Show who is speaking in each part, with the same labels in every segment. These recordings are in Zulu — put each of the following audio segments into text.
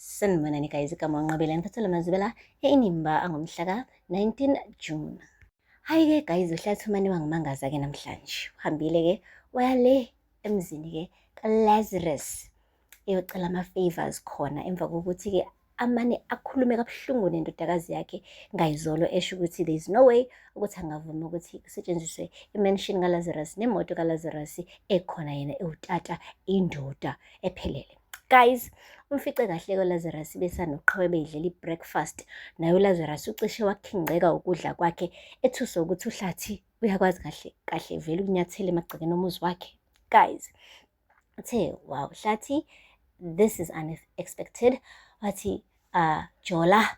Speaker 1: Sanibonani guys, igama uNqabile ngiphathele amazibela e-Inimba angomhla ka-19 June. Hhayi-ke guys, uHlathi umane wangimangaza-ke namhlanje. Uhambile-ke waya le emzini-ke kaLazarus eyocela ama-favors khona emva kokuthi-ke amane akhulume kabuhlungu nendodakazi yakhe ngayizolo esho ukuthi there is no way ukuthi angavuma ukuthi kusetshenziswe i-mansion kaLazarus nemoto kaLazarus ekhona yena ewutata indoda ephelele. Guys, umfice kahle koLazarus besanoqhawe beyidlela i-breakfast. Naye uLazarus ucishe wakhingqeka ukudla kwakhe ethuswa ukuthi uHlathi uyakwazi kahle kahle vele ukunyathela emagcekeni omuzi wakhe. Guys, uthe wow Hlathi, this is unexpected. Wathi Jola,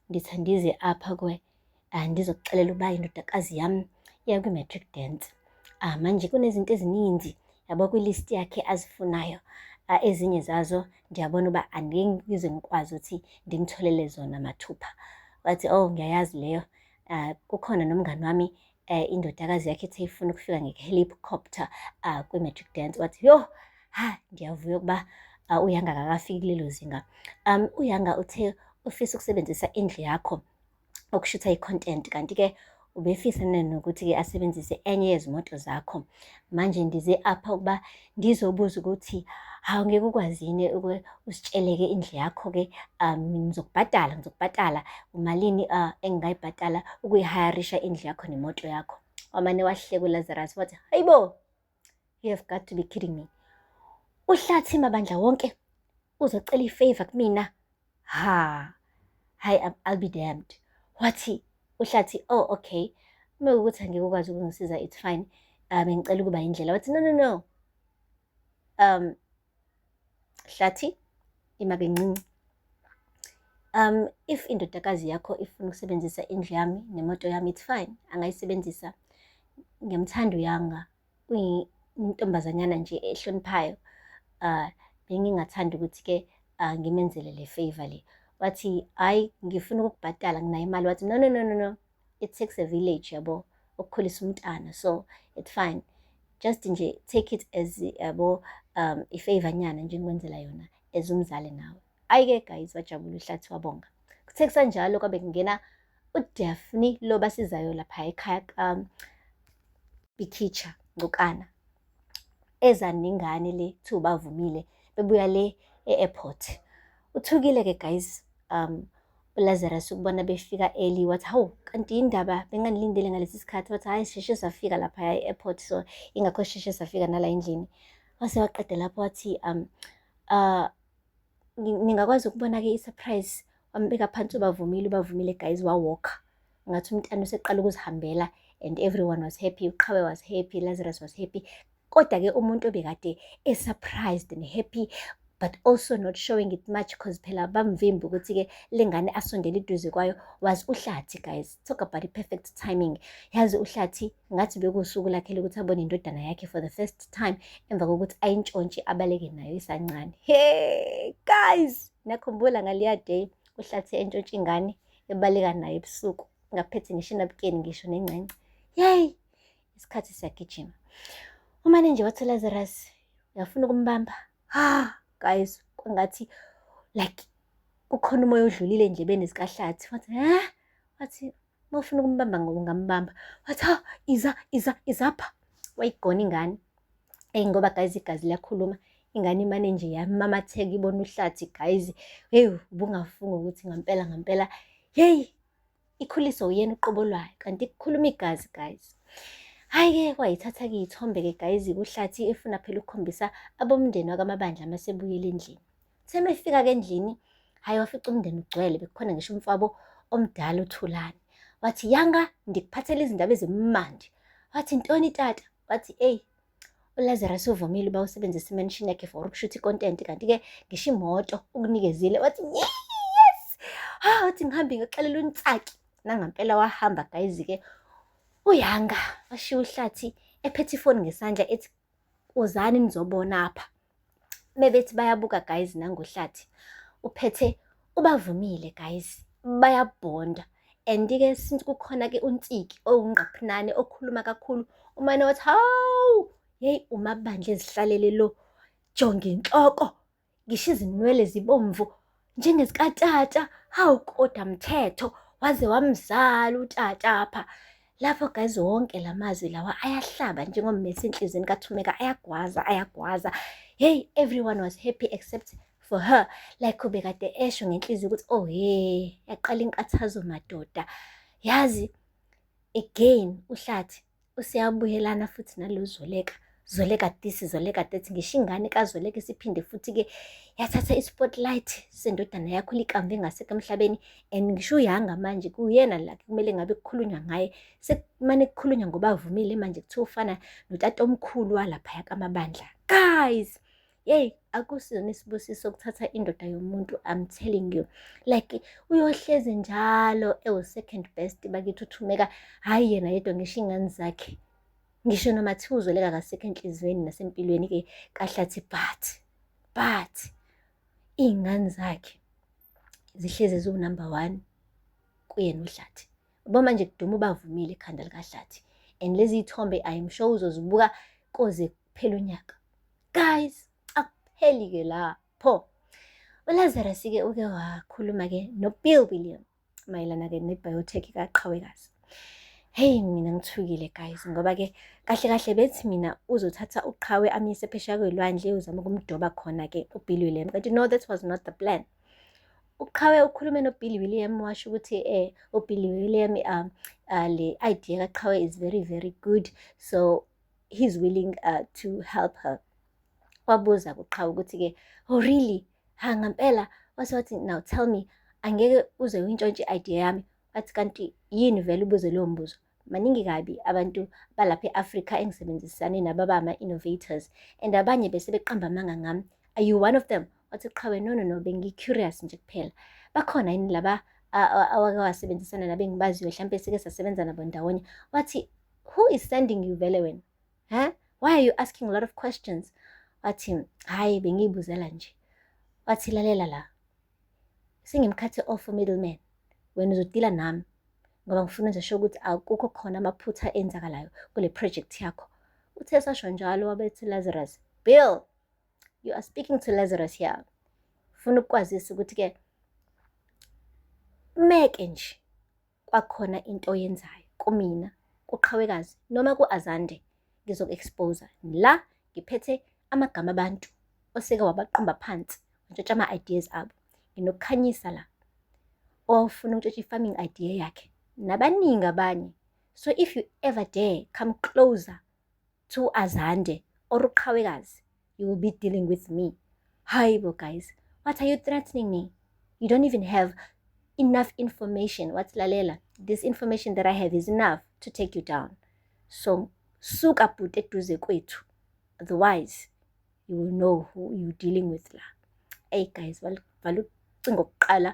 Speaker 1: ndithi andize apha kwe ndizokuxelela uba indodakazi yami iya kwi-matric dance. Manje kunezinto ezininzi yabo kwi-list yakhe azifunayo. Ezinye zazo ndiyabona uba angeke ngize ngikwazi ukuthi ndimtholele zona mathupha. Wathi oh ngiyayazi leyo. Kukhona nomngani wami indodakazi yakhe ethe ifuna ukufika nge-helicopter kwi-matric dance. Wathi yo ha ndiyavuya ukuba uYanga akakafiki kulelo zinga. UYanga uthe ufisa ukusebenzisa indlu yakho ukushutha i-content kanti-ke ubefisa nokuthi-ke asebenzise enye yezimoto zakho. Manje ndize apha ukuba ndizobuza ukuthi hawu ngeke ukwazi yini usitsheleke indlu yakho-ke ngizokubhadala ngizokubhadala umalini engingayibhadala ukuyihayarisha indlu yakho nemoto yakho. Wamane wahleka uLazarus wathi hayibo, you have got to be kidding me. UHlathi mabandla wonke uzocela i-favor kumina. Ha, hayi I'll be damned. Wathi uHlathi oh okay, uma kuwukuthi angeke ukwazi ukungisiza it's fine. Bengicela ukuba indlela. Wathi no no no. Hlathi ima kancinci. If indodakazi yakho ifuna ukusebenzisa indlu yami nemoto yami it's fine, angayisebenzisa. Ngiyamthanda uYanga, uyintombazanyana nje ehloniphayo. Bengingathanda ukuthi-ke ngimenzele le favor le. Wathi hhayi ngifuna ukukubhadala nginayo imali. Wathi no no no no no, it takes a village yabo ukukhulisa umntana so it's fine. Just nje take it as yabo i-favor nyana nje engikwenzela yona as umzali nawe. Hhayi-ke guys wajabula uHlathi wabonga. Kuthe kusanjalo kwabe kungena uDaphne lo basizayo lapha ekhaya kaBikitsha Ngcukana. Eza nengane le kuthiwa bavumile bebuya le e-airport. Uthukile-ke guys uLazarus ukubona befika early wathi hawu kanti indaba benganilindele ngalesi sikhathi. Wathi hhayi sisheshe safika laphaya e-airport so ingakho sisheshe safika nala endlini. Wase waqeda lapho wathi ningakwazi ukubona-ke i-surprise. Wambeka phansi ubavumile, ubavumile guys wa-walk-a. Ngathi umntana useqala ukuzihambela and everyone was happy. UQhawe was happy, Lazarus was happy. Kodwa-ke umuntu obekade e-surprised and happy but also not showing it much cause phela bamvimba ukuthi-ke le ngane asondele eduze kwayo was uHlathi guys. Talk about the perfect timing. Yazi uHlathi ngathi bekuwusuku lakhe lokuthi abone indodana yakhe for the first time emva kokuthi ayintshontshe abaleke nayo isancane. Hey guys, nakhumbula ngaleya day uHlathi entshontshe ingane ebaleka nayo ebusuku ngaphethe ngisho inabukeni ngisho nengcence. Yey, isikhathi siyagijima. Umane nje wathi Lazarus uyafuna ukumbamba. Ha guys, kwangathi like kukhona umoya odlulile endlebeni zikaHlathi. Wathi ha? Wathi uma ufuna ukumbamba ungambamba. Wathi ha iza iza izapha. Wayigona ingane. Eyi ngoba guys igazi liyakhuluma. Ingane imane nje yamamatheka ibona uHlathi guys. Hey ubungafunga ukuthi ngampela ngampela hey ikhuliswa uyena uqobo lwayo kanti kukhuluma igazi guys. Hhayi-ke kwayithatha-ke iy'thombe-ke guys kuHlathi efuna phela ukukhombisa abomndeni wakaMabandla masebuyele endlini. Uthe uma efika-ke endlini, hhayi wafica umndeni ugcwele bekukhona ngisho umfowabo omdala uThulani. Wathi Yanga ndikuphathele izindaba ezimnandi. Wathi ntoni tata? Wathi eyi uLazarus uvumile uba usebenzise i-mansion yakhe for ukushutha i-content kanti-ke ngisho imoto ukunikezile. Wathi yes! Ha wathi ngihambe ngixelela uNtsaki. Nangampela wahamba guys-ke uYanga washiya uHlathi ephethe ifoni ngesandla ethi uzani nizobona apha. Mebethi bayabuka guys nangoHlathi uphethe ubavumile guys bayabhonda and-ke since kukhona-ke uNtsiki owungqaphinane okhuluma kakhulu umane wathi hawu yeyi uMabandla ezihlalele lo jonga inhloko. Ngisho izinwele zibomvu njengezikatata. Hawu kodwa mthetho, waze wamzala utata apha. Lapho guys, wonke la mazwi lawa ayahlaba njengommese enhliziyweni kaThumeka, ayagwaza, ayagwaza. Hey, everyone was happy except for her. Like ubekade esho ngenhliziyo ukuthi, oh hey, yaqala inkathazo madoda. Yazi again uHlathi useyabuyelana futhi nalo Zoleka. Zoleka this, Zoleka that, ngisho ingane kaZoleka isiphinde futhi-ke yathatha i-spotlight sendodana yakho likamva engasekho emhlabeni. And ngisho uyanga manje kuyena la kumele ngabe kukhulunywa ngaye, sekumane kukhulunywa ngoba avumile manje kuthiwa ufana notatomkhulu walaphaya kaMabandla. Guys, yeyi, akusizona isibusiso ukuthatha indoda yomuntu, I'm telling you. Like uyohlezi njalo ewu-second best bakithi uThumeka, hhayi yena yedwa, ngisho iy'ngane zakhe. Ngisho noma kuthiwa uZoleka akasekho enhliziyweni nasempilweni-ke kaHlathi, but iy'ngane zakhe zihlezi ziwu-number one kuyena uHlathi. Yabo manje kuduma uBavumile ekhanda likaHlathi, and lezi y'thombe I'm sure uzozibuka koze kuphele unyaka. Guys, akupheli-ke lapho. ULazarus-ke uke wakhuluma-ke no-Bill William mayelana-ke ne-biotech kaQhawekazi. Hey, mina ngithukile guys, ngoba-ke kahle kahle bethi mina uzothatha uQhawe amyise phesheya kwelwandle, uzama ukumdoba khona-ke uBill William. Kanti no, that was not the plan. UQhawe ukhulume noBill William, washo ukuthi uBill William le idea kaQhawe is very very good, so he's willing to help her. Wabuza kuQhawe ukuthi-ke, oh really? Ha, ngempela? Wase wathi, now tell me, angeke uze uyintshontshe i-idea yami? Wathi, kanti yini vele ubuze lowo mbuzo? Maningi kabi abantu balapha e-Afrika engisebenzisane nabo abama-innovators, and abanye bese beqamba amanga ngami. Are you one of them? Wathi Qhawe, no no no, bengi-curious nje kuphela. Bakhona yini laba awake wasebenzisana nabo engibaziyo, hlampe sike sasebenza nabo ndawonye? Wathi, who is sending you vele wena? Huh? Why are you asking a lot of questions? Wathi, hhayi, bengiyibuzela nje. Wathi, lalela la, sengim-cut-e off middleman. Wena uzodila nami ngoba ngifuna nje sure ukuthi akukho khona amaphutha enzakalayo kule project yakho. Uthe sasho njalo wabethi Lazarus, Bill, you are speaking to Lazarus here. Funa ukukwazisa ukuthi-ke meke nje kwakhona into oyenzayo kumina, kuQhawekazi noma ku-Azande, ngizoku-expose. La ngiphethe amagama abantu oseke wabaqumba phansi, wantshontsha ama-ideas abo. Nginokukhanyisa la owawufuna ukutshontsha i-farming idea yakhe nabaningi abanye. So if you ever dare come closer to Azande or uQhawekazi, you will be dealing with me. Hayi bo guys, what are you threatening me? You don't even have enough information. Wathi, lalela, this information that I have is enough to take you down. So suka bhuti eduze kwethu, otherwise you will know who you dealing with la. Hey guys, vala ucingo kuqala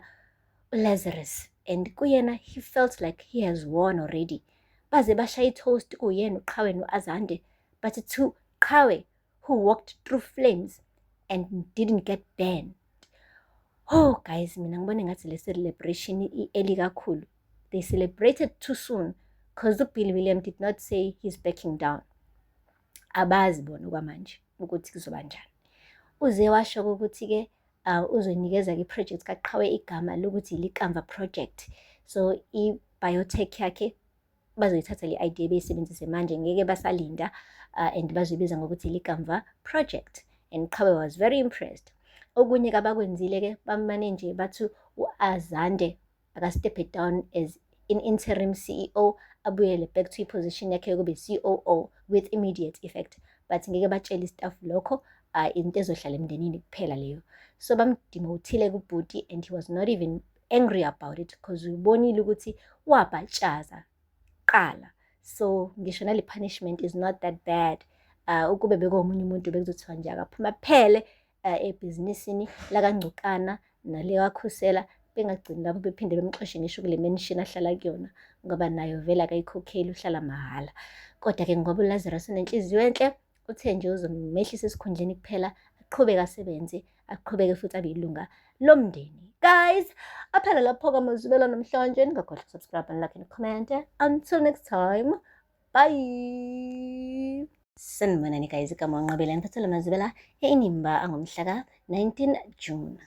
Speaker 1: uLazarus, and kuyena he felt like he has won already. Baze bashaya i-toast kuyena uQhawe no-Azande, but to Qhawe who walked through flames and didn't get burned. Oh guys, mina ngibona ngathi le celebration i-early kakhulu. They celebrated too soon because uBill William did not say he's backing down. Abazi bona okwamanje ukuthi kuzoba njani. Uze washo ukuthi-ke uzonikeza-ke i-project kaQhawe igama lokuthi Likamva Project. So i-biotech yakhe bazoyithatha le idea beyisebenzise manje, ngeke basalinda, and bazoyibiza ngokuthi Likamva Project, and Qhawe was very impressed. Okunye abakwenzile-ke, bamane nje bathi u-Azande aka-step down as in interim CEO, abuyele back to i-position yakhe yokuba i-COO with immediate effect, but ngeke batshele i-staff lokho, into ezohlala emndenini kuphela leyo. So bam-demote-ile kubhuti and he was not even angry about it because ubonile ukuthi wabhatshaza qala, so ngisho nale punishment is not that bad. Ukube bekuwomunye umuntu bekuzothiwa nje akaphuma phele ebhizinisini lakaNgcukana nalekaKhusela, bengagcini lapho bephinde bemxoshe ngisho kule mansion ahlala kuyona, ngoba nayo vele akayikhokheli, uhlala mahhala. Kodwa-ke ngoba uLazarus unenhliziyo enhle, uthe nje uzomehlisa esikhundleni kuphela, aqhubeke asebenze, aqhubeke futhi abe ilunga lomndeni. Guys, aphela lapho-ke amazwibela namhlanje. Ningakhohlwa uku-subscribe and like and comment. Until next time, bye. Sanibonani guys, igama uNqabile ngiphathele mazibela e-Inimba angomhla ka-19 June.